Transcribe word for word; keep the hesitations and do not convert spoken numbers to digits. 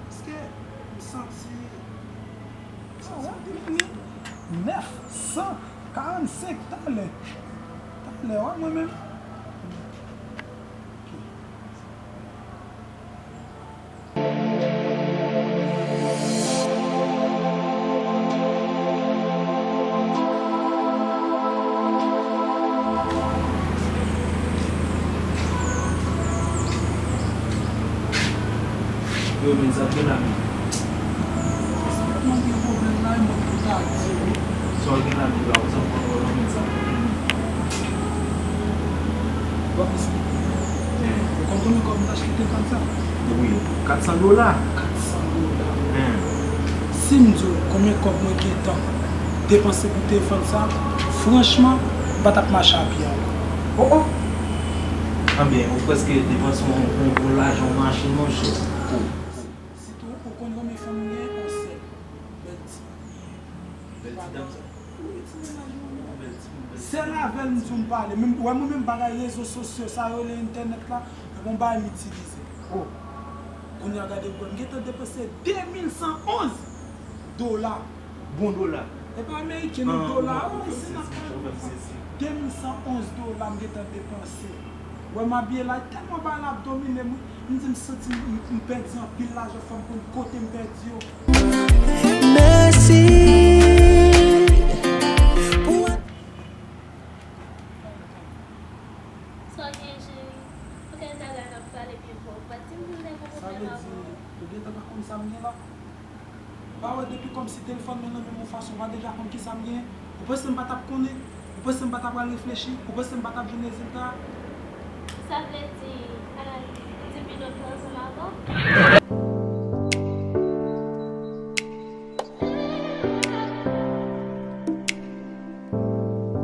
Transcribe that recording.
Paske m santi, m santi m te fini. Nèf san karannsenk talè. Talè, wè mwen menm. Yo, men sa gen la menm. Mwen gen pwoblèm la, e mwen ki ta di wi. Sa w gen la menm la, ou sa pran wè nan men sa. Bon, mesye. Ou konn konbyen kòb m t achte telefòn sa? Wi, kat san dola. Kat san dola. Si m di w konbyen kòb mwen gentan depanse pou telefòn sa, franchman, m pa t ap mache a pye ankò. Oh, oh! Anben, ou prèske depanse yon, yon gwo lajan, yon machin, monchè. Oh. Sitou, ou konn konbyen fanm m gen? Yon sèl. Bèl ti. Bèl ti dam sa. Wi, ti mennaj mwen. Yon bèl ti moun, bèl ti moun. Sèl avè l m di w m pale. Menm, wè mwen menm bagay rezo sosyo sa yo, le entènèt la, e bon bagay m itilize. Oh. Kounye a gade pou m gentan depanse de mil san onz dola. Bon dola. E pa ameriken, non, dola. Wi, se nan de mil san onz dola m gentan depanse. Wè m abiye la, tèlman bagay la ap domine m, wi. M di m santi m, m pèdi anpil lajan, fò m konn kote m pèdi yo. Mèsi pou. Sa w gen, cheri? Poukisa n ta la n ap pale pi fò? Ou pa t di m pou m te gen pwoblèm avè w? Ou gentan pa konn sa m gen la? Pa wè depi kòmsi telefòn mwen nan men m yon fason, ou pa deja konn kisa m gen? Ou panse m pa t ap konnen? Ou panse m pa t ap pral reflechi? Ou panse m pa t ap jwenn rezilta? Sa vle di, Ann, depi nou te ansanm avan?